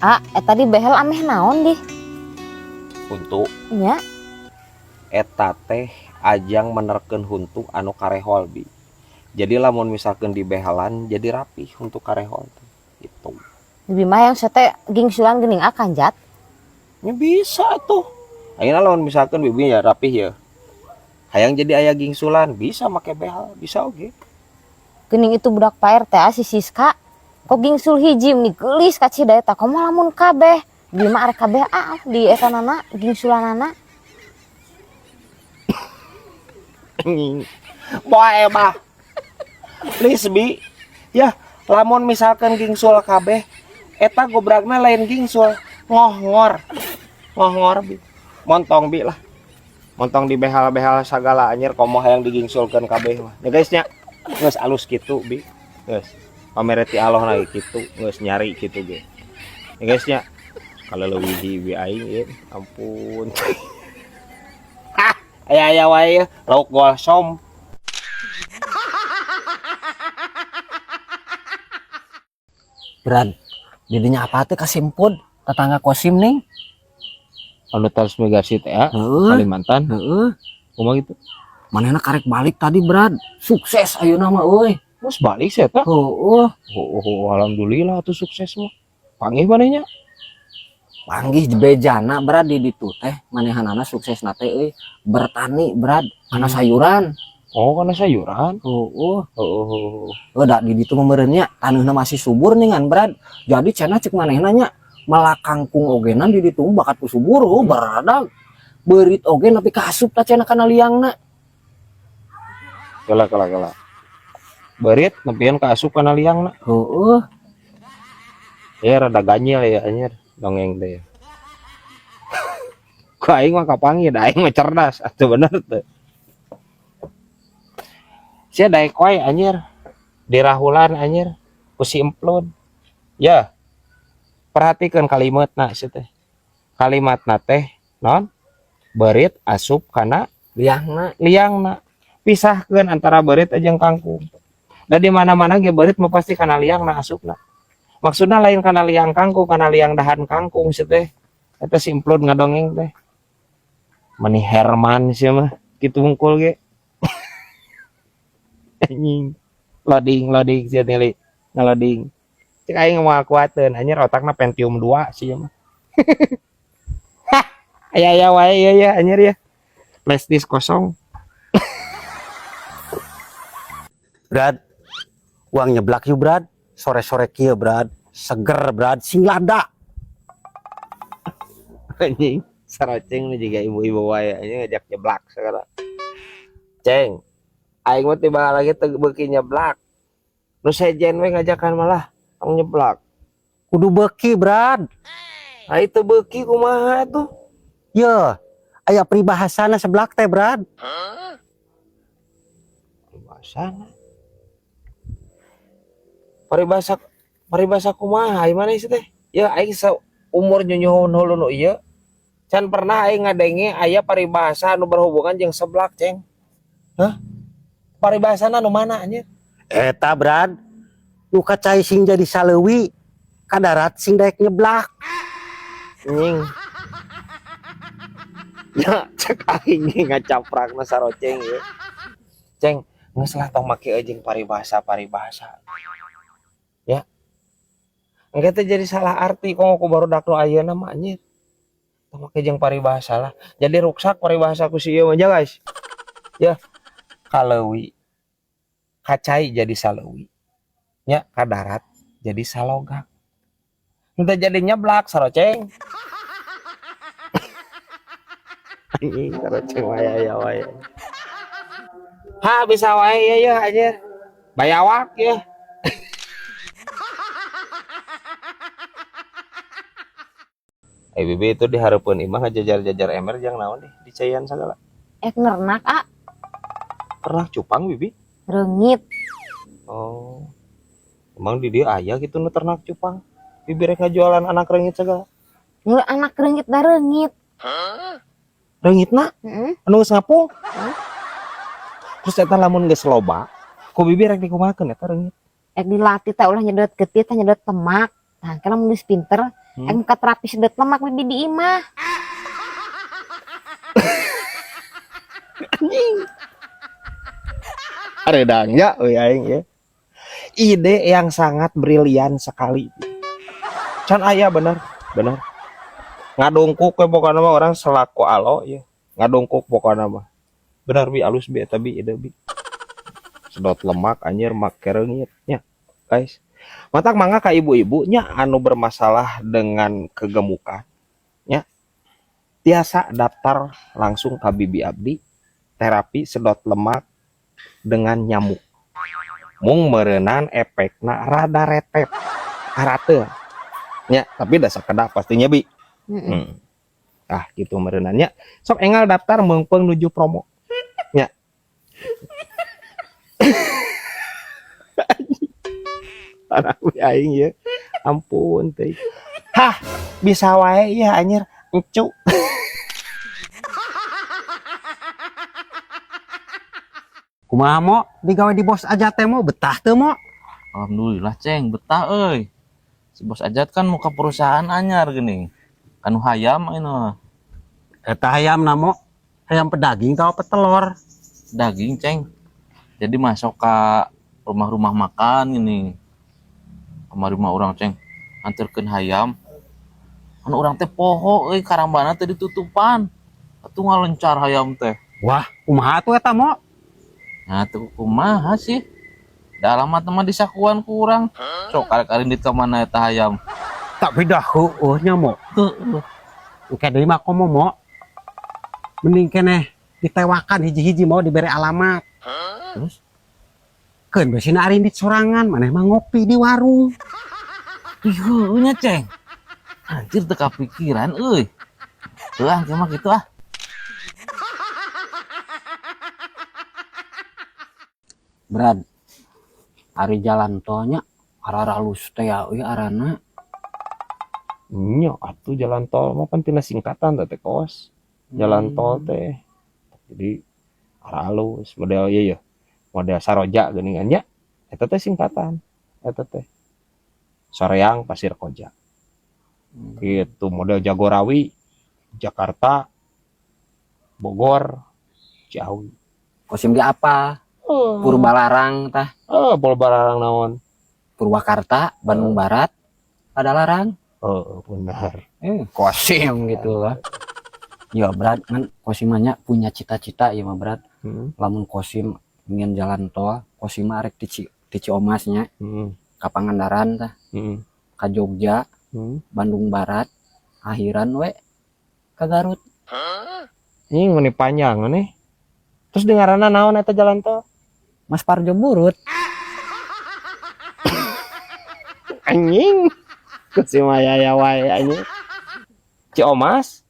Ah, tadi behel ameh naon dih? Huntu. Nya. Eta teh ajang menerkeun huntu anu karehol bi. Jadi lamun misalkan di behelan jadi rapih untuk karehol teh. Gitu. Bibi mah yang sete gingsulan geuning akan jat. Ya bisa tuh. Ayeuna lamun misalkan bibi ya rapih ya. Hayang jadi aya gingsulan bisa make behel, bisa oge. Geuning itu budak Pak RT si Siska. Kok gingsul hiji meni geulis ka cida eta komo lamun kabeh. Bibi mah arek kabeh ah di eta nana gingsulanana. Boe mah. Please bi. Ya, lamun misalkan gingsul kabeh eta gobragna lain gingsul, ngohngor. Ngohngor bi. Montong bi lah. Montong di behal-behal sagala anjir komo hayang digingsulkeun kabeh mah. Ya guys nya. Geus alus kitu bi. Geus. Pamereti Allah lagi kitu, geus nyari kitu ge. Ya guys nya. Kalau leuwih bi aing ieu, ampun. Hah, aya-aya wae lauk golsom. Brad, didinya apa teh kasimpun tetangga Kosim nih? Anu transmigrasi teh ya, Kalimantan. Heeh. Kumaha gitu? Manehna karek balik tadi, Brad. Sukses ayeuna mah euy. Terus balik sih eta. Heeh. Oh, alhamdulillah tuh sukses mah. Panggih manehnya. Panggih bejana Brad di ditu teh manehanana sukses na teh euy. Bertani, Brad, kana sayuran. Oh, kana sayuran. Heeh. Heeh. Heuh, da di ditu meureun nya taneuhna masih subur nih ngan, Brad. Jadi cenah cek manehna nya melak kangkung ogenan di ditu bakat ku subur, oh, baradag. Beurit oge nepi ka asup ta cenah kana liangna. Kela kela kela. Beurit nepian ka asup kana liangna. Heeh. Ya rada ganyil ya anjir dongeng teh. Ku aing mah kapanggih da aing mah cerdas atuh bener teh. Sia daek wae anjir. Dirahulan anjir ku si emplon. Ya. Perhatikan kalimatna sia teh. Kalimatna teh non beurit asup kana liangna. Liangna. Pisahkeun antara beurit jeung kangkung. Da di mana-mana ge beurit mah pasti kana liangna asupna. Maksudna lain kana liang kangkung, kana liang dahan kangkung sia teh. Eta si emplon ngadongeng teh. Meni Herman sia mah kitu hungkul ge. Anjing. Loading, loading sia teh ngaloding. Cek aing moal kuateun anjir otakna Pentium 2 sia mah. Hah, aya-aya wae ya ya anjir ya. Flash disk kosong. Brad, uang nyeblak yuk Brad. Sore-sore kieu Brad, seger Brad, sing lada. Anjing, saroceng nih juga ibu-ibu wae anjing ngajak nyeblak segala. Ceng, aing mah tiba lagi teu beuki nyeblak. Nu sejen we ngajakan malah tong nyeblak. Kudu beuki Brad. Ah itu beuki kumaha tuh? Ye, aya peribahasana seblak teh Brad. Peribahasana. Paribasa paribasa kumaha ieu mana sih teh? Ya aing saumur nyunyuhun hulu nu ieu. Can pernah aing ngadenge aya paribasa anu berhubungan jeung seblak, Ceng. Hah? Paribasana nu mana anjir? Eta Brad, nu kacai sing jadi saleuwi, kadarat sing daek nyeblak. Anjing. Ya, cek aing ngacaprakna saroceng ieu. Ceng, geus lah tong make jeung paribasa-paribasa. Ya. Engke teh jadi salah arti komo ku barudak nu ayeuna mah anjir. Tong make jeung paribasa lah. Jadi ruksak paribasa ku si ieu mah guys. Ya, kaleuwi. Kacai jadi saleuwi. Nya kadarat jadi salogak. Henteu jadi nyeblak saroceng. Anjing saroceng wae aya wae. Ha bisa wae ya ya anjir. Bayawak ya. Bibi itu dihareupeun imah ngajajar-jajar ember jang naon deh dicaian sagala. Ek nernak ah. Pernah cupang bibi? Reungit. Oh. Emang di dia aya gitu nu ternak cupang. Bibi rek ngajualan anak reungit segala. Nu anak reungit da reungit. Hah? Reungitna? Heeh. Anu geus ngapung? Heeh. Terus eta lamun geus loba, ku bibi rek dikumahakeun eta reungit? Ek dilatih teh ulah nyedot getih teh nyedot temak. Tah engke lamun geus pinter Aing ka terapi sedot lemak bibi di imah. Anjing. Aredangnya euy aing ya. Ide yang sangat brilian sekali. Can aya bener, bener. Ngadungkuk we pokona mah orang selaku alo ya. Ngadungkuk pokona mah. Bener bi alus bi eta bi ide bi. Sedot lemak anjir make reungit nya. Guys. Matak mangga ka ibu-ibu nya anu bermasalah dengan kegemukan nya. Tiasa daftar langsung ka Bibi Abdi terapi sedot lemak dengan nyamuk. Mung meureunan efekna rada retep. Arate. Nya, tapi da sakedap pastinya bi. Ah, gitu meureunannya. Sok enggal daftar meungpeung nuju promo. Nya. Anak aing ya. Ampun teh. Hah, bisa wae ya anjir. Encu. Kumaha mo digawe di bos aja teh mo betah teu mo? Alhamdulillah ceng betah euy. Si bos Ajat kan muka perusahaan anyar geuning. Kanu hayam ayeuna. Eta hayam na mo. Hayam pedaging tau petelor? Daging ceng. Jadi masuk ke rumah-rumah makan gini. Kamari mah urang ceng anterkeun hayam. Anu urang teh poho euy karambana teh ditutupan. Atuh ngalencar hayam teh. Wah, kumaha tuh eta mo? Nah, tuh kumaha sih? Da alamat mah disakuan ku urang. Sok karek arindit ka mana eta hayam. Tapi dah heueuh nya mo. Heueuh. Engke deui mah komo mo. Mending keneh ditewakan hiji-hiji mau dibere alamat. Terus? Keun we sina arindit sorangan, maneh mah ngopi di warung. Ih, heueuh nya ceng. Anjir teu kapikiran euy. Heuh ah, mah kitu ah. Brad, ari jalan tolnya araralus teh ya euy arana. Nya atuh jalan tol mah pan tina singkatan teh kos. Jalan tol teh. Jadi aralus model ieu ya. Model Saroja geuningan nya. Eta teh singkatan. Eta teh. Soreang Pasir Koja. Gitu model Jagorawi, Jakarta, Bogor, Ciawi. Kosim ge apa? Purbalarang tah. Oh, Purbalarang naon? Purwakarta, Bandung Barat, Padalarang. Oh, benar. Kosim gitu lah. Ya Brad, kan Kosim mah nya punya cita-cita ya mah Brad. Lamun Kosim ingin jalan tol, Kosim mah arek ti Ciomas nya, ka Pangandaran tah, ka Jogja, Bandung Barat, akhiran we ka Garut. Ini meni panjang nih. Terus dengaranna naon eta jalan tol? Mas Parjo Burut. Anjing. Kosim aya ya wae anjing. Ciomas,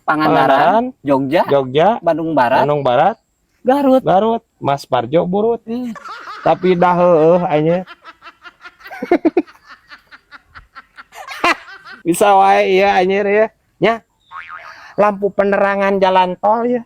Pangandaran, Pangandaran, Jogja, Jogja, Bandung Barat, Bandung Barat, Garut. Garut, Mas Parjo Burut. Tapi dah heueuh anjing. Bisa wae iya anjir ya. Nya. Lampu penerangan jalan tol ya.